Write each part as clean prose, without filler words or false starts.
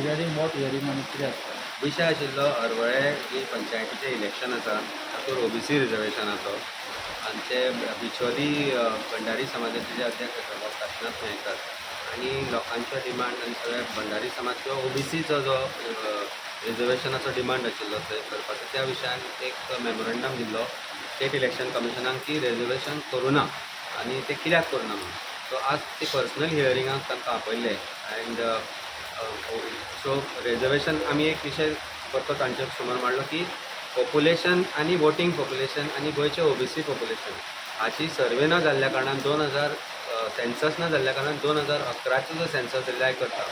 Regarding what hearing आनी कितें आसता? विशय आशिल्लो हरवळे जी पंचायतीचें इलेक्शन आसा, तातूंत ओबीसी रिजर्वेशनाचो. आमचे बिचोली भंडारी समाजाचे जे अध्यक्ष आसा बाब काशिनाथ मयेकर आनी लोकांचो डिमांड आनी सगळे भंडारी समाज किंवा ओबीसीचो जो रिजर्वेशनाचो डिमांड आशिल्लो थंय करपाचो, त्या विशयान एक मेमोरंडम दिल्लो स्टेट इलेक्शन कमिशनाक की रिजर्वेशन करूं ना आनी ते कित्याक करूं ना म्हणून. सो आज ती पर्सनल हियरिंगाक तांकां आपयल्ले. अँड सो रिजर्वेशन आमी एक विशय परतो तांचे समोर मांडलो की पॉप्युलेशन आनी वोटींग पॉप्युलेशन आनी गोंयचें ओबीसी पॉप्युलेशन हाची सर्वे न जाल्ल्या कारणान, 2000 सेन्सस न जाल्ल्या कारणान, 2011चो जो सेन्सस रिलाय करता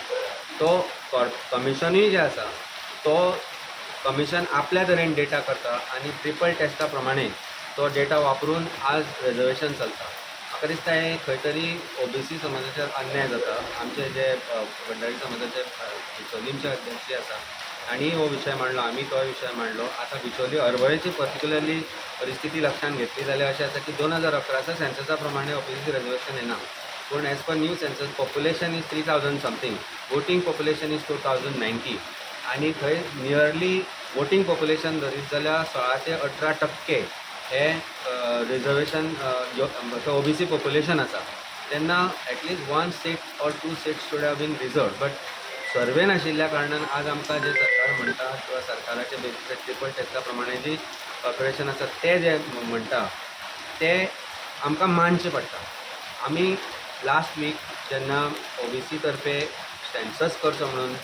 तो कमिशनूय जे आसा तो कमिशन आपल्या तरेन डेटा करता आनी ट्रिपल टेस्टा प्रमाणे तो डेटा वापरून आज रिजर्वेशन चलता. म्हाका दिसता हें खंय तरी ओबीसी समाजाचेर अन्याय जाता. आमचे जे भंडारी समाजाचे बिचोलींचे अध्यक्ष जे आसा तांणी हो विशय मांडलो, आमी तोय विशय मांडलो. आतां बिचोली हरवळेची पर्टिक्युलरली परिस्थिती लक्षांत घेतली जाल्यार अशें आसा की 2011च्या सेन्ससा प्रमाणे ओबीसी रिजर्वेशन येना, पूण as per new census population is 3000 something, voting population is 2090 आनी थंय नियरली वोटींग पॉप्युलेशन धरीत जाल्यार 16 ते 18% हे रिजर्वेशन ओबीसी पॉप्युलेशन आसा. तेन्ना at least one seat or two seats should have been reserved, but survey नाशिल्ल्या कारणान आज आमकां जे सरकार म्हणटा किंवा सरकाराचे बेसिसार ट्रिपल टेस्टा प्रमाणे जी कॉर्पोरेशन आसा ते जे म्हणटा ते आमकां मानचें पडटा. आमी लास्ट वीक जेन्ना ओबीसी तर्फे सेन्सस करचो म्हणून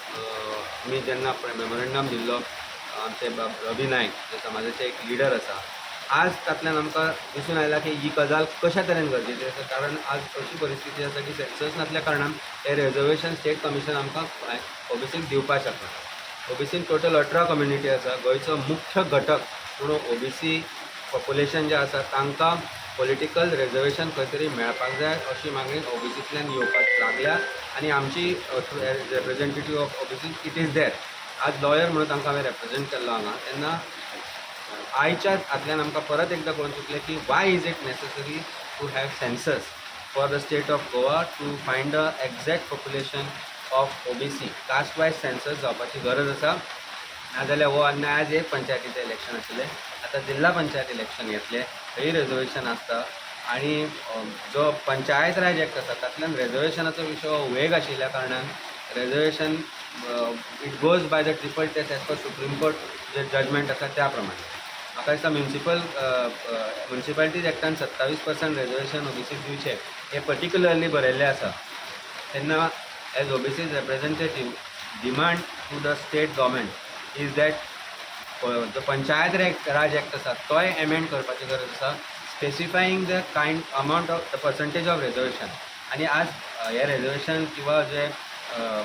आमी जेन्ना मेमोरंडम दिल्लो, आमचे बाब रवी नायक जे समाजाचे एक लिडर आसा, आज तातल्यान आमकां दिसून आयलां की ही गजाल कशा तरेन गरजेची आसा, कारण आज अशी परिस्थिती आसा की सेन्सस नासल्या कारणान हें रिजर्वेशन स्टेट कमिशन आमकां ओबीसीक दिवपाक शकना. ओबीसीन टोटल 18 कम्युनिटी आसा. गोंयचो मुख्य घटक म्हणून ओबीसी पॉप्युलेशन जें आसा तांकां पॉलिटिकल रिजर्वेशन खंय तरी मेळपाक जाय अशी मागणी ओबीसींतल्यान येवपाक लागल्या आनी आमची representative of OBC it is there. आज लॉयर म्हणून तांकां हांवें रेप्रेजेंट केल्लो हांगा. तेन्ना आयच्या हातल्यान आमकां परत एकदां कळून चुकलें की why is it necessary to have census for the state of Goa to find the exact population of OBC. Caste wise census जावपाची गरज आसा, नाजाल्यार हो अन्याय. आज एक पंचायतीचें इलेक्शन आशिल्लें, आतां जिल्हा पंचायत इलेक्शन येतलें, थंय रिजर्वेशन आसता आनी जो पंचायत राज एक्ट आसा तातल्यान रिजर्वेशनाचो विशय हो वेग आशिल्ल्या कारणान reservation it goes by the triple test as per Supreme Court J judgement आसा त्या प्रमाणे. म्हाका दिसता म्युनिसिपालिटीज एक्टान 27% रिजर्वेशन ओबीसीक दिवचें हें पर्टिक्युलरली बरयल्लें आसा. तेन्ना as OBC representative, demand to the state government is that जो पंचायत राज एक्ट आसा तोय एमेंड करपाची गरज आसा, specifying the kind amount of the percentage of reservation. आनी आज हे रेजर्वेशन किंवा जे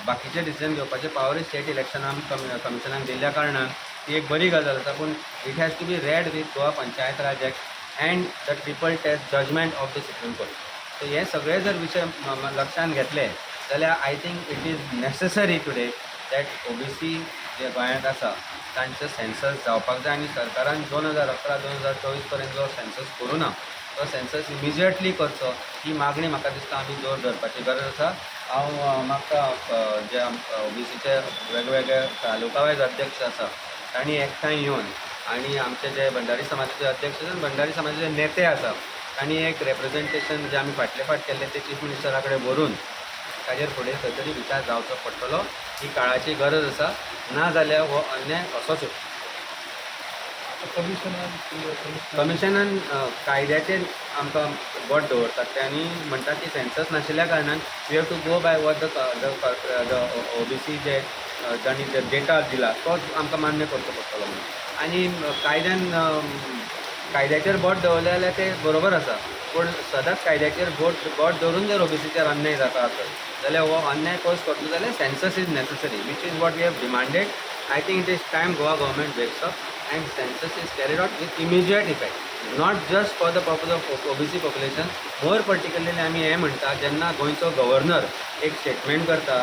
बाकीचे डिसिजन घेवपाचे पावरूय स्टेट इलेक्शनाक कमिशनाक दिल्ल्या कारणान ती एक बरी गजाल आसा, पूण it has to be read with Goa Panchayat Raj Act and the triple test judgment of the Supreme Court. So हे सगळे जर विशय लक्षांत घेतले जाल्यार I think it is necessary today that OBC जे गोंयांत आसा तांचो सेन्सस जावपाक जाय आनी सरकारान 2011 2024 पर्यंत जो सेन्सस करूं ना तो सेन्सस इमिजिएटली करचो ही मागणी म्हाका दिसता आमी जोर धरपाची गरज आसा. हांव म्हाका जे ओबीसीचे वेगवेगळे तालुका वायज अध्यक्ष आसा तांणी एकठांय येवन आनी आमचे जे भंडारी समाजाचे अध्यक्ष आसा, भंडारी समाजाचे नेते आसा, तांणी एक रेप्रेजेंटेशन जे आमी फाटले फावट केल्लें तें चीफ मिनिस्टरा कडेन व्हरून ताजेर फुडें खंय तरी विचार जावचो पडटलो. ही काळाची गरज आसा, ना जाल्यार हो अन्याय असोच उरतलो. कमिशनान कमिशनान कायद्याचेर आमकां बोट दवरतात ते आनी म्हणटात की सेन्सस नाशिल्ल्या कारणान we have to go by what the OBC जे जांणी जे डेटा दिला तोच आमकां मान्य करचो पडटलो म्हणून. आनी कायद्यान कायद्याचेर बोट दवरलें जाल्यार तें बरोबर आसा, पूण सदांच कायद्याचेर बोट दवरून जर ओबीसीचेर अन्याय जाता आसत जाल्यार हो अन्याय पयस करतलो जाल्यार census is necessary, which is what we have demanded. I think it is time Goa government wakes up and census is carried out with immediate effect, not just for the purpose of OBC population. More particularly आमी हें म्हणटा, जेन्ना गोंयचो governor एक statement करता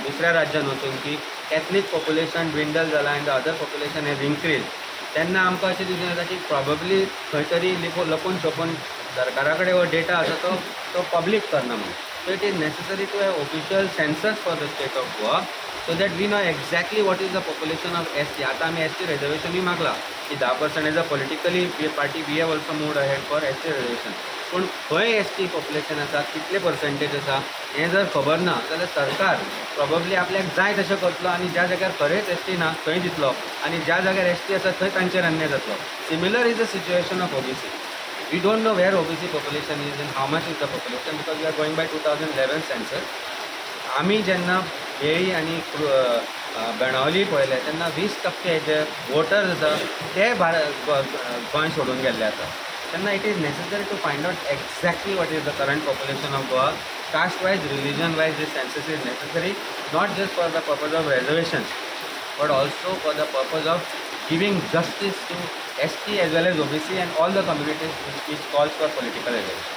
दुसऱ्या राज्यान वचून की एथनीक पॉप्युलेशन dwindle जाला and the other population has increase, तेन्ना आमकां अशें दिसून येता की प्रॉबेबली खंय तरी लपून छपून सरकारा कडेन हो डेटा आसा तो तो पब्लीक करना म्हणून. So it is necessary to have official census for the state of Goa. so that we know exactly what is the population of ST. आतां आमी एस टी रिजर्वेशनूय मागला की 10% as a politically party we have also moved ahead for ST reservation. पूण खंय S T population आसा, कितले percentage आसा, हें जर खबर ना जाल्यार सरकार प्रोबेबली आपल्याक जाय तशें करतलो आनी ज्या जाग्यार खरेंच एस टी ना थंय दितलो आनी ज्या जाग्यार एस टी आसा थंय तांचेर अन्याय जातलो. Similar is the situation of OBC. We don't know where OBC population is and how much is the population because we are going by 2011 census. आमी जेन्ना वेळी आनी बेणावली पळयलें तेन्ना 20% जे वोटर्स आसा ते भारत गोंय सोडून गेल्ले आसा. तेन्ना it is necessary to find out exactly what is the current population of Goa, caste wise, religion wise. This census is necessary not just for the purpose of reservation but also for the purpose of giving justice to ST as well as OBC and all the communities which calls for political reservation.